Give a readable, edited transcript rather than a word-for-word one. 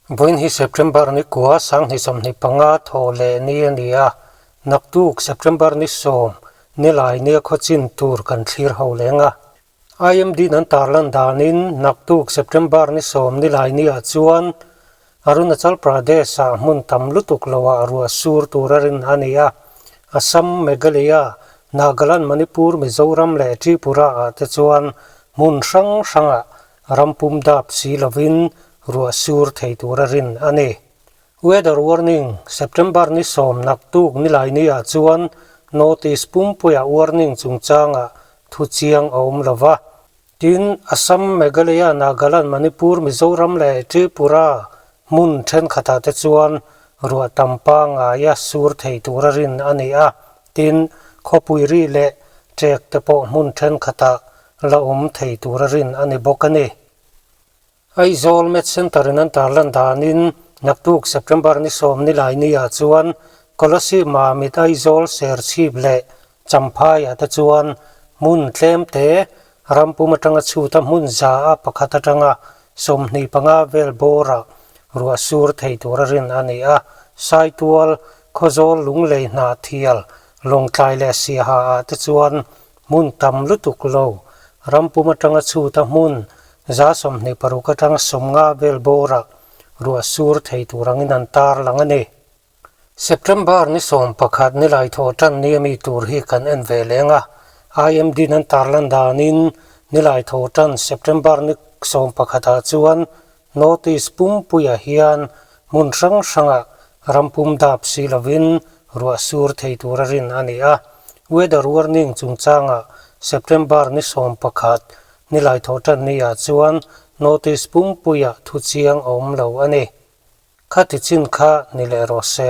Vawiin hi September ni kua 2025 thawh leh ni a ni a, naktuk September ni 10 nilai nia khawchin tur kan thlir ho leng a. IMD an tarlan danin naktuk September ni 10 nilai niah chuan Arunachal Pradesh-ah hmun tam lutuk loah ruah sur tur a rin a ni a, Assam, Meghalaya, Nagaland, Manipur, Mizoram leh Tripura-ah te chuan hmun hrang hrangah Ram pum dap si lovin ruah sur thei tur a rin a ni. Weather warning, September ni 10 naktuk nilai niah chuan North East pumpuiah warning chungchangah thu chiang a awm lo va. Tin, Assam, Meghalaya, Nagaland, Manipur, Mizoram leh Tripura hmun thenkhatah te chuan ruah tam pangaia sur thei tur a rin a ni a. Tin, khawpui ri leh ṭek te pawh hmun thenkhatah la awm thei tura rin a ni bawk a ni. Aizawl Met Centre in an tarlan danin naktuk September ni 10 nilai niah chuan Kolasib Mamit Aizawl Serchhip leh Champhaiah te chuan hmun tlem te rampum atanga chhuta hmun za a pakhat atanga 25 vel bawrah ruah sur thei tura rin a ni a. Saitual, Khawzawl Lunglei Hnahthial, Lawngtlai leh Siaha ah te chuan Hmun tam lutuk lo, ram pum atanga chhuta hmun 26 atanga 50 vel bawrah ruah sur thei tur angin an tar lang a ni. September ni 11 nilai thawh tan ni ami tur hi kan en ve leng a, IMD an tarlan danin nilai thawh tan September ni 11 ah chuan North East pumpuiah hian hmun hrang hrangah ram pum dap si lovin ruah sur thei tura rin a ni a. Weather warning chungchangah September ni 11 nilai thawh tan niah chuan North East pumpuiah thu chiang a awm lo a ni. Khati chin kha ni leh rawh se.